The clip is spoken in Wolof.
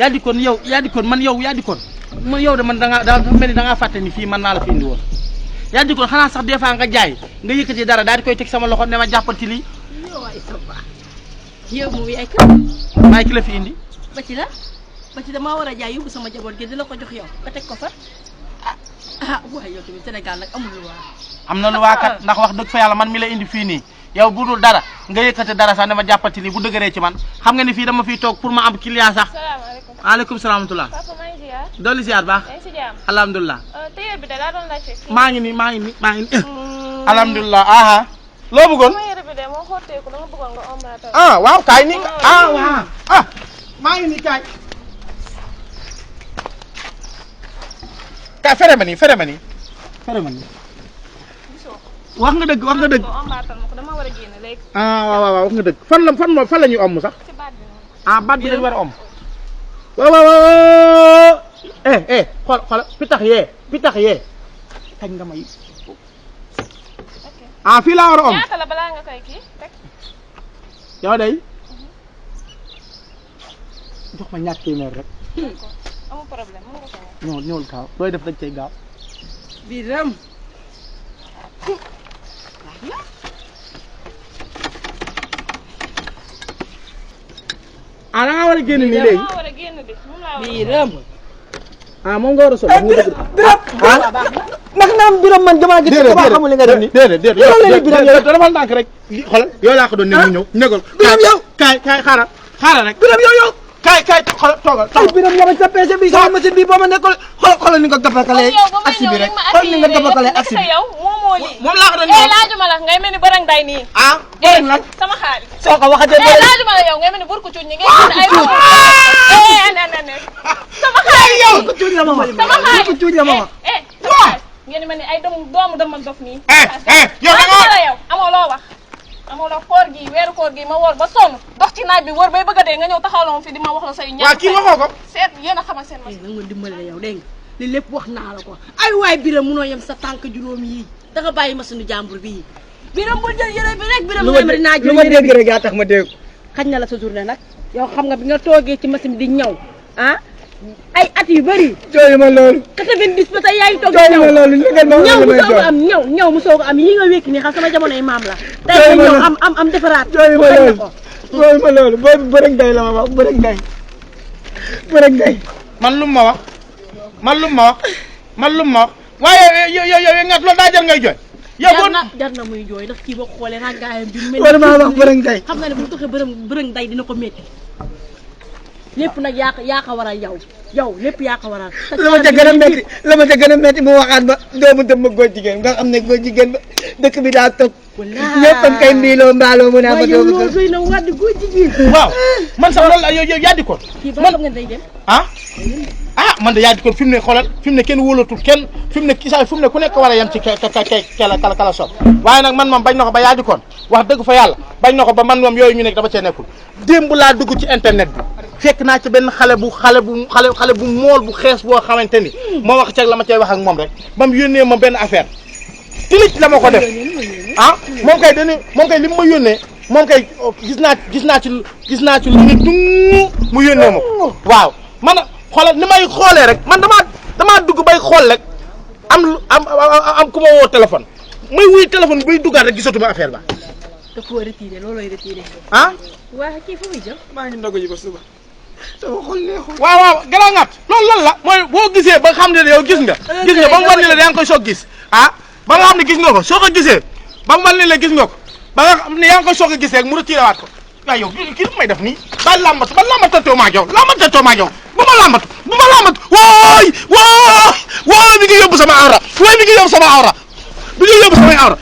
yaa di kon yow yaa di kon man yow yaa di kon man yow de man da mel ni da ngaa fàtte ni fii man naa la fi indi woon yaa di kon xanaa sax des fois nga jaay nga yëkkati dara daal di koy teg sama loxo ne ma jàppal ci lii. yow waay sa baax yow moom yaay kan. maay ki la fi indi. ba ci la ba ci damaa war a jaay yóbbu sama jaboot gi di la ko jox yow nga teg ko fa waaye yow tamit Sénégal nag amul lu waa. am na lu waa kat ndax wax dëgg fa yàlla man mi la indi fii nii yow bu dul dara nga yëkkati dara sax ne ma jàppal ci lii bu dëgëree ci man xam nga ni fii dama fiy toog pour ma am client sax. salaamaaleykum. waaleykum salaam. papa maa ngi ziar. dolli ziar baax. yaa ngi si jàmm. alhamdulilah. tailleur bi da laa doon laajte. maa ngi nii. alhamdulilah aha loo bëggoon. sama yére bi de moo xotteeku dama bëggoon nga ombratal. waaw kaay nii waaw maa ngi nii kaay. kaay fere ma nii. wax nga dëgg. nga ombratal ma ko dama war a génn léegi. waaw wax nga dëgg fan la ñuy omm sax. ci baat bi noonu. baat bi lañ war a omm. waaw xool pitax yee kañ nga may. fii laa war a omm. ñaata la balaa nga koy kii rek. yow day jox ma ñaar téeméer rek. amul problème mën nga ko ñëwul gaaw looy def dañ cay gaaw. Biram. da ngaa war a génn nii léegi. dama war a génn de moom laa war a. Biram. moom nga war a sol. Biram ndax naam Biram man damaa gis ko ba xamul li nga def ni déedéet yow defal ndànk rek xoolal yow laa ko doon ne mu ñëw négal Biram yow kaay xaaral rek Biram yow kaay xoolal toogal ay Biram yow sa PC bi sama machine bi boo ma nekkul xoolal ni nga gabakalee aksi bi rek xool ni nga gabakalee aksi bi yow moomoo lii. moom laa ko doon ñëw laajuma la ngay mel ni bërëng day nii. bëri lan sama xaalis. soo ko waxatee laajuma la yow ngay mel ni burku cuuñ ñi ngay gis ay moom. sama xaalis yow. ko cuuj la mama sama xaalis ko cuuj la mama sama xaalis ngeen mel ni ay doomu dëmmal dof nii. yow da nga yow amoo loo wax. amoo loo weeru koor gi ma woor ba sonn dox ci naaj bi wër bay bëgg a dee nga ñëw taxaw la moom fi di ma wax la say ñaar. waa kii waxoo ko. seet yéen a xamal seen nag ma dimbale yow dégg nga li lépp wax naa la ko ay waay Biram munoo yem sa tànk juróom yi da nga bàyyi ma suñu jàmbur bii Biram bul jël yére bi rek Biram nga naa jël lu ma dégg rek yaa tax ma dégg xañ na la sa journée nag yow xam nga bi nga toogee ci machine di ñaw ay at yu bëri jooyu ma loolu 90 ba tey yaa ngi toog jooyu ma loolu li ngeen ma ñaw wax mu may soog a jooy am ñaw mu soog a am yi nga wékk nii xam sama jamonoy maam la tey jooyu ma ñëw loolu am defaraat jooyu ma loolu jooyu ma loolu booy bi bërëg day la ma wax bërëg day man lu ma wax waaye yow ngat loolu daa jar ngay jooy. yow jar na muy jooy ndax kii boo xoolee ràggaayam bi mel war maa wax bërëg day xam nga ne bu ñu toxee bërëng day dina ko métti lépp nag yaa ko waral yow lépp yaa ko waral. la ma ca gën a métti mu waxaat ba doomu dem ma góor jigéen nga xam ne góor jigéen ba dëkk bi daa toog. ñëpp a koy mbiiloo mbaaloo mu ne ma doomu waaye yow doy na wàddi góor jigéen. waaw man sax loolu la yow yaa di ko. kii ba xam nga day dem. man de yaa di ko fi mu ne xoolal fi mu ne kenn wóolatul kenn fi mu ne kii fi mu ne ku nekk war a yem ci kala sob waaye nag man moom bañ na ko ba yaa di koon wax dëgg fa yàlla bañ na ko ba man moom yooyu ñu nekk dama cee nekkul démb laa dugg ci internet bi fekk naa ci benn xale bu mool bu xees boo xamante ni moo wax ceeg la ma cay wax ak moom rek ba mu yónnee ma benn affaire tilit la ma ko def moom kay li mu ma yónnee moom kay gis naa ci lu ne dung mu yónnee ma ko waaw man xoolal ni may xoolee rek man damaa dugg bay xool rek am ku ma woo téléphone muy wuy téléphone buy duggaat rek gisatuma affaire ba. da koo retiré loolooy retiré. waaye kii fu muy jëm. maa ngi ndogu ji ba suba sama xol neexul. waaw gannaaw ngat loolu lan la mooy boo gisee ba xam ne yow gis nga ba mu war ni la yaa ngi koy soog gis ba nga xam ne gis nga ko soo ko gisee ba mu war ni la gis nga ko ba nga xam ne yaa ngi koy soog a gisee rek mu retiré waat ko waaw yow kii lu may def nii ba làmbatoo maa jow bu ma làmbatu wooy mi ngi yóbbu sama awra bi ngi yóbbu samay awra